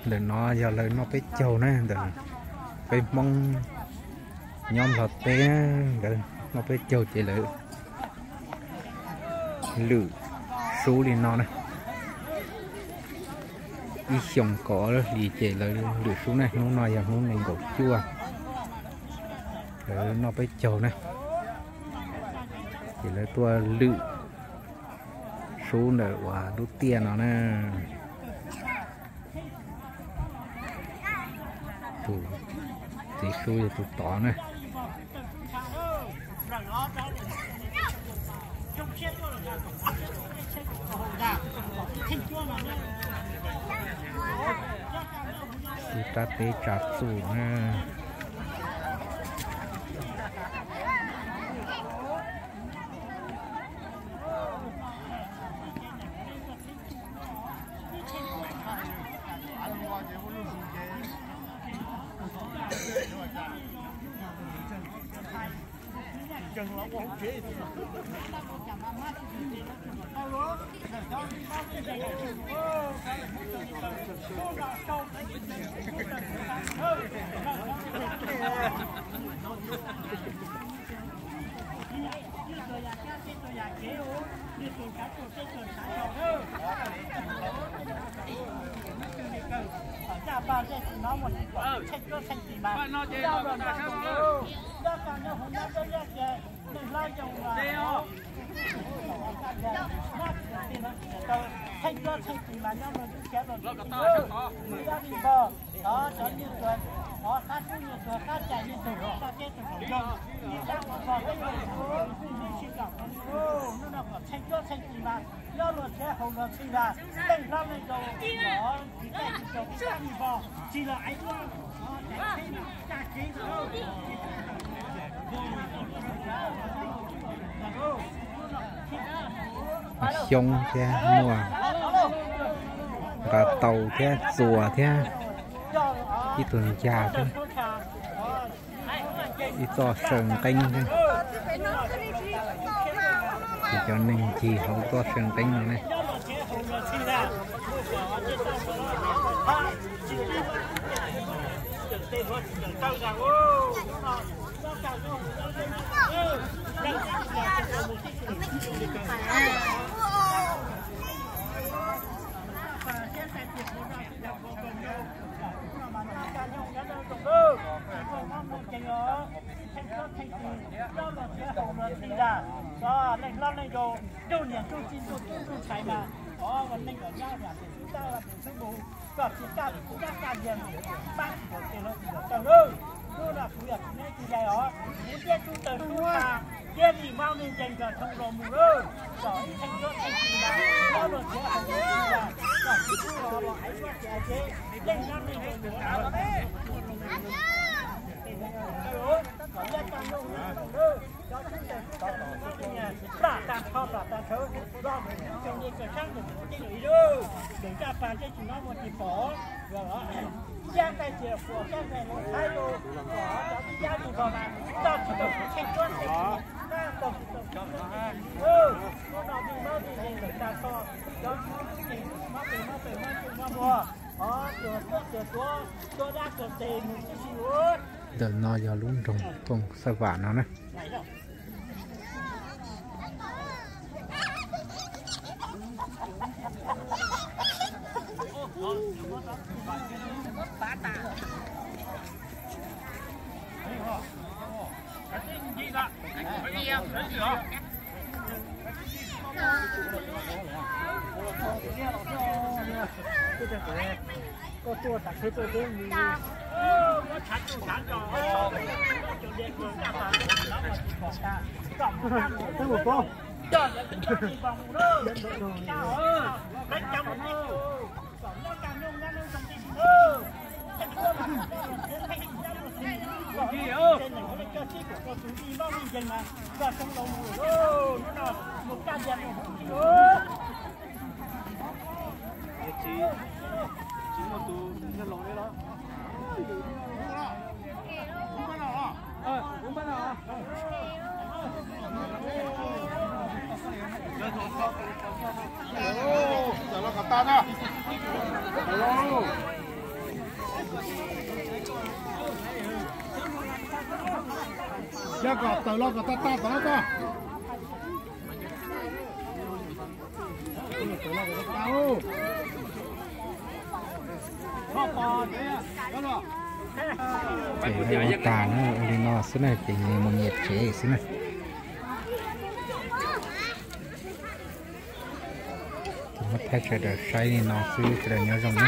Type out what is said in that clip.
Ntawm no yog lawv noj peb caug na, ntawm peb Hmoob nyob Nplog teb, nkawd noj peb caug ces lawv lwm sub li no na. Ib xyoos kaum ob hlis ces lawv lwm sub na, hnub no yog hnub nees nkaum cuaj, lawv noj peb caug na, ces lawv tuaj lwm sub ntawm uas lub tiaj no na. Tus txiv sub yog tus tod na. Ib rab teb tsa txuj na. Theej cuab theej tis mas nyob rau ntuj tshiab rau ntuj ti, nws dab li npog, cov nyiaj tug, qab tub nyiaj tug, qab cai nyiaj tug, toj teb tug, nyiaj dab npog peb tug, nyiaj sib kom hnub no kom theej cuab theej tis mas nyob luag tshiab haus luag txhij mas leej hlob leej yau, tsis kaj tsis tau, tsis dab li npog, tsis los aiv duab, tsa kev Muaj xyoob thiab muaj nqa tau thiab txuas thiab ib tug ncag thiab ib txoj saw nqeeb thiab. Ces cov neeg ncig hauv txoj saw nqeeb no ne. Leej hlob leej yau, nrug niam nrug txiv nrug tub nrug ntxhais mas, ua neej kom nyab ua tus tub dab ua tus xeeb mus, koj tsis kaj tsis kaj kaj lias mus, pab tsis tau tes hlo tsis tau taw lawm. Hnub no kuv yog tus neb tus yaig os, kuv thiab tub taws tub tha, thiab vim Hmoob neej ncees nrog Thoob Lauj mus lawm, kom ib theej cuab theej tis mas nyob luag tshiab haus luag txhij mas, kom tsis tub los los aiv duab tsis aiv teb, leej hlob leej yau mus kom yaj tau nyob mus lawm. Cov tub taws tub tha mas nyob li niag plam tag nrho plam tag nrho, los mus tub tsev niag kawm sab ntawm tus teb lawm ib lub, ntawm zaj pas ntsej tus no muaj tsis pom, yog los ib yab nqaij tias puas kab nqaij los thaib rau, kom cov tib yab mus nrog mas tau tsis tau tsis theej cuab theej tis, tau tsis tau tsis theej tis, hnub no vij hmab vij ntseeg lawm tag nrho, cov tub tub tsev tub mob tes mob taw mob ntsej mob muag, tuag tuag tuag tuag, tuag dab tuag tes mus tib si ua. Ntawm no yog lub nroog Phooj Xab Vam no na. Tsis muaj tus neeg laus li los. Txawm los kom tas na. Coj kom tawm los kom tag tag tom no koj. Ces lawv ua tag na, ua li no xwb na ces mus nyias tsev xwb na. Ces muab thaij sawv daws saib li no xwb, sawv daws nyob zoo na.